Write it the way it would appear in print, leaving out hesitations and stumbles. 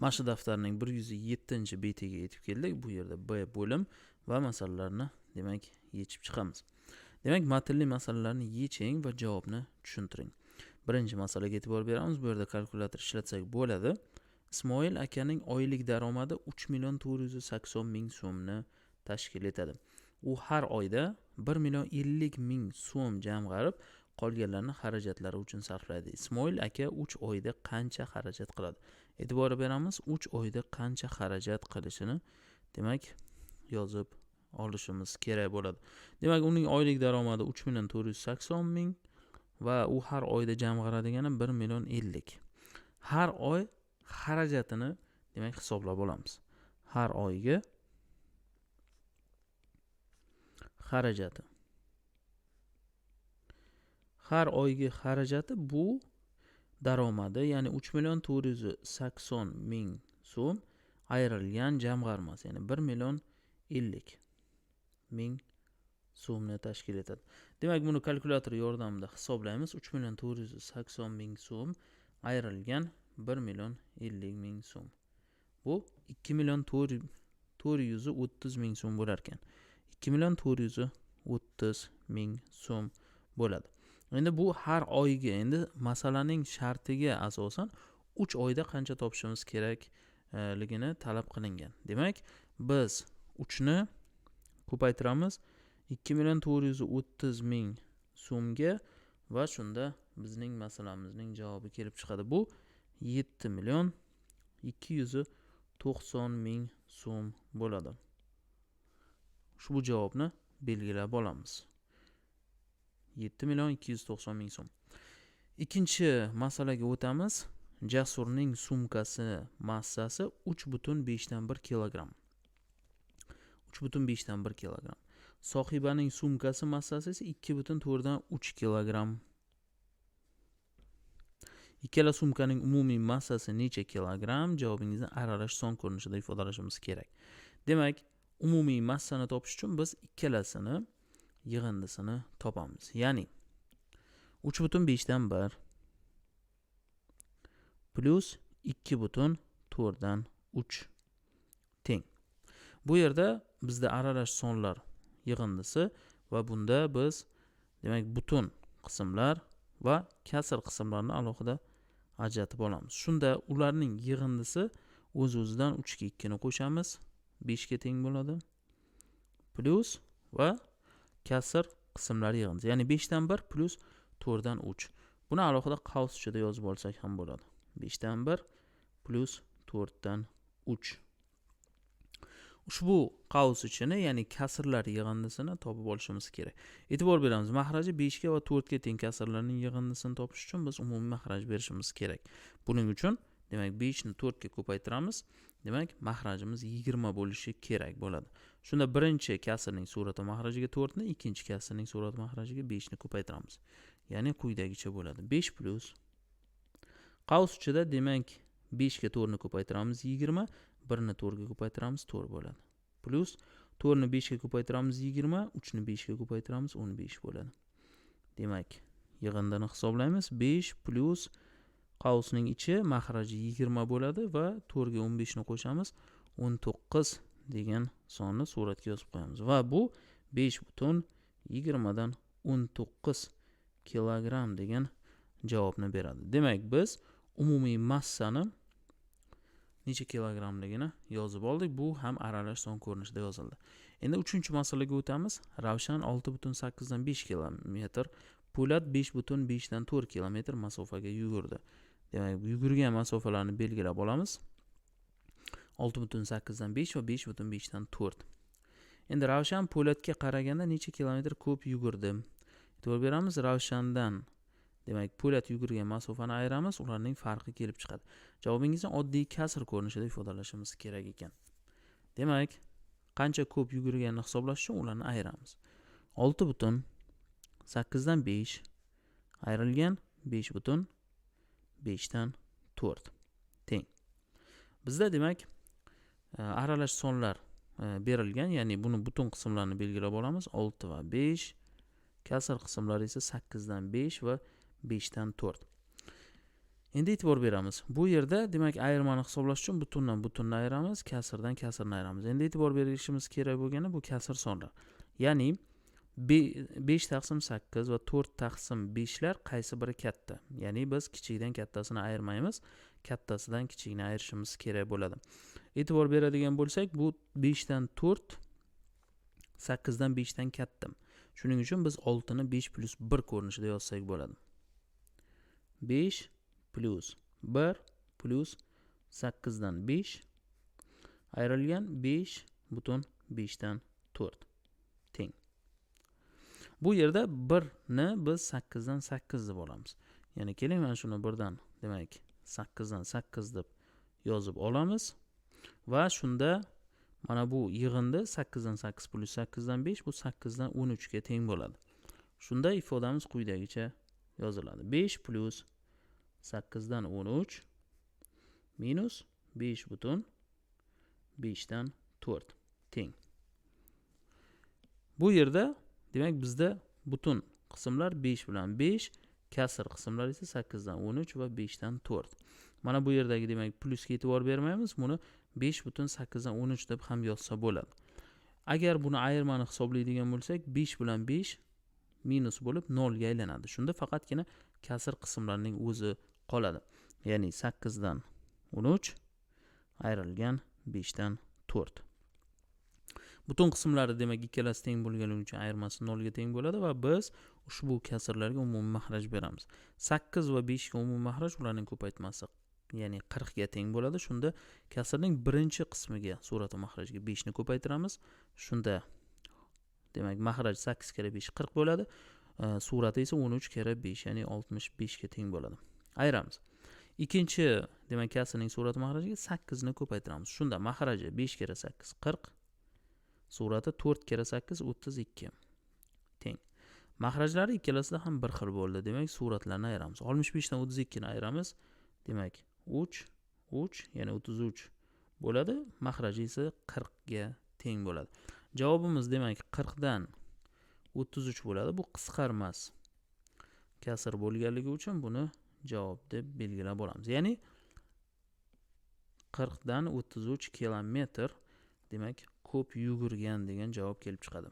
Mana shu daftarning 107-betiga yetib keldik. Bu yerda B bo'lim va masalalarni demak yechib chiqamiz. Demak, matnli masalalarni yeching va javobni tushuntiring. Birinchi masalaga e'tibor beramiz. Bu yerda kalkulyator ishlatsak bo'ladi. Ismoil akaning oylik daromadi 3 million 480 ming so'mni tashkil etadi. U har oyda 1 million 50 ming so'm jamg'arib, qolganlarni xarajatlari uchun sarflaydi. Ismoil aka 3 oyda qancha xarajat qiladi? E'tibor beramiz, 3 oyda qancha xarajat qilishini demak yozib olishimiz kerak bo'ladi. Demak, uning oylik daromadi 3 million 480 ming va u har oyda jamg'aradigani 1 million 50. Har oy xarajatini demak hisoblab olamiz. Har oyga xarajati. Har oygi xarajati bu daromadi, ya'ni 3 million 480 ming so'm ayrilgan jamg'armasi, ya'ni 1 million 50 ming so'mni tashkil etadi. Demak, buni kalkulyator yordamida hisoblaymiz. 3 million 480 ming so'm ayrilgan 1 million 50 ming so'm. Bu 2 million 430 ming so'm bo'lar ekan. 2 million 430 ming so'm bo'ladi. Endi bu har oyga, endi masalaning shartiga asosan 3 oyda qancha topishimiz kerakligini talab qilingan. Demak, biz 3 ni ko'paytiramiz 2 million 430 ming so'mga va shunda bizning masalamizning javobi kelib chiqadi. Bu 7 million 290 ming so'm bo'ladi. Ushbu javobni belgilab olamiz. 7 million 290 ming so'm. Ikkinchi masalaga o'tamiz. Jasurning sumkasi massasi uch butun beshdan bir kilogramm. Uch butun beshdan bir kilogramm. Sohibaning sumkasi massasi esa ikki butun to'rtdan uch kilogramm. Ikkala sumkaning umumiy massasi necha kilogramm? Javobingizni aralash son ko'rinishida ifodalashimiz kerak. Demak, umumiy massani topish uchun biz ikkalasini yig'indisini topamiz. Ya'ni uch butun beshdan bir plus ikki butun to'rtdan uch teng. Bu yerda bizda aralash sonlar yig'indisi va bunda biz demak butun qismlar va kasr qismlarni alohida ajratib olamiz. Shunda ularning yig'indisi o'z-o'zidan uchga ikkini qo'shamiz, beshga teng bo'ladi. Plus va kasr qismlar yig'indisi, ya'ni beshdan bir plus to'rtdan uch. Buni alohida qavs ichida yozib olsak ham bo'ladi. Beshdan bir plus to'rtdan uch. Ushbu qavs ichini, ya'ni kasrlar yig'indisini topib olishimiz kerak. E'tibor beramiz, mahraji beshga va to'rtga teng kasrlarning yig'indisini topish uchun biz umumiy mahraj berishimiz kerak. Buning uchun demak beshni to'rtga ko'paytiramiz. Demak, mahrajimiz 20 bo'lishi kerak bo'ladi. Shunda birinchi kasrning surati mahrajiga to'rtni, ikkinchi kasrning surati mahrajiga beshni ko'paytiramiz. Ya'ni quyidagicha bo'ladi. 5 plus qavs ichida demak beshga to'rtni ko'paytiramiz 20, birni to'rtga ko'paytiramiz to'rt bo'ladi. Plus to'rtni beshga ko'paytiramiz 20, uchni beshga ko'paytiramiz 15 bo'ladi. Demak, yig'indini hisoblaymiz. 5 plus qavsning ichi mahraji 20 bo'ladi va to'rtga 15 ni qo'shamiz, 19 degan sonni suratga yozib qo'yamiz va bu besh butun yigirmadan o'n to'qqiz kilogramm degan javobni beradi. Demak, biz umumiy massani necha kilogrammligini yozib oldik. Bu ham aralash son ko'rinishida yozildi. Endi uchinchi masalaga o'tamiz. Ravshan olti butun sakkizdan besh kilometr, Po'lat besh butun beshdan to'rt kilometr masofaga yugurdi. Demak, yugurgan masofalarni belgilab olamiz. Olti butun sakkizdan besh va besh butun beshdan to'rt. Endi Ravshan Po'latga qaraganda necha kilometr ko'p yugurdi? E'tibor beramiz, Ravshandan demak Po'lat yugurgan masofani ayiramiz, ularning farqi kelib chiqadi. Javobingizni oddiy kasr ko'rinishida ifodalashimiz kerak ekan. Demak, qancha ko'p yugurganini hisoblash uchun ularni ayiramiz. Olti butun sakkizdan besh ayrilgan besh butun beshdan to'rt teng. Bizda demak, aralash sonlar berilgan, ya'ni buni butun qismlarini belgilab olamiz. 6 va 5, kasr qismlari esa sakkizdan besh va beshdan to'rt. Endi e'tibor beramiz. Bu yerda demak ayirmani hisoblash uchun butundan butunni ayiramiz, kasrdan kasrni ayiramiz. Endi e'tibor berishimiz kerak bo'lgani bu kasr sonlar. Ya'ni 5 taqsim 8 va 4 taqsim 5 lar qaysi biri katta? Ya'ni biz kichikdan kattasini ayirmaymiz, kattasidan kichigini ayirishimiz kerak bo'ladi. E'tibor beradigan bo'lsak, bu 5 dan 4 8 dan 5 dan katta. Shuning uchun biz 6 ni 5 plus 1 ko'rinishida yozsak bo'ladi. 5 plus 1 plus 8 dan 5 ayrilgan 5 butun 5 dan 4 teng. Bu yerda 1 ni biz 8 dan 8 deb olamiz. Ya'ni keling mana shuni birdan demak 8 dan 8 deb yozib olamiz va shunda mana bu yig'indi 8 dan 8 plus 8 dan 5 bu 8 dan 13 ga teng bo'ladi. Shunda ifodamiz quyidagicha yoziladi. 5 plus 8 dan 13 minus 5 butun 5 dan 4 teng. Bu yerda demak bizda butun qismlar 5 bilan 5, kasr qismlar esa 8 dan 13 va 5 dan 4. Mana bu yerdagi demak plusga e'tibor bermaymiz, buni 5 butun 8 dan 13 deb ham yozsa bo'ladi. Agar buni ayirmani hisoblaydigan bo'lsak, 5 bilan 5 minus bo'lib 0 ga aylanadi. Shunda faqatgina kasr qismlarning o'zi qoladi. Ya'ni 8 dan 13 ayrilgan 5 dan 4. Butun qismlari demak ikkalasi teng bo'lganligi uchun ayirmasi 0 ga teng bo'ladi va biz ushbu kasrlarga umumiy mahraj beramiz. 8 va 5 ga umumiy mahraj ularning ko'paytmasi, ya'ni 40 ga teng bo'ladi. Shunda kasrning birinchi qismiga surati mahrajga 5 ni ko'paytiramiz. Shunda demak mahraj 8 karra 5 40 bo'ladi. Surati esa 13 karra 5, ya'ni 65 ga teng bo'ladi. Ayiramiz. Ikkinchi demak kasrning surati mahrajiga 8 ni ko'paytiramiz. Shunda mahraji 5 karra 8 40, surati 4 karra 8 32 teng. Mahrajlari ikkalasida ham bir xil bo'ldi. Demak suratlarni ayiramiz. 65 dan 32 ni ayiramiz. Demak 3 3, ya'ni 33 bo'ladi. Mahraji esa 40 ga teng bo'ladi. Javobimiz demak 40 dan 33 bo'ladi. Bu qisqarmas kasr bo'lganligi uchun buni javob deb belgilab olamiz. Ya'ni 40 dan 33 kilometr demak ko'p yugurgan degan javob kelib chiqadi.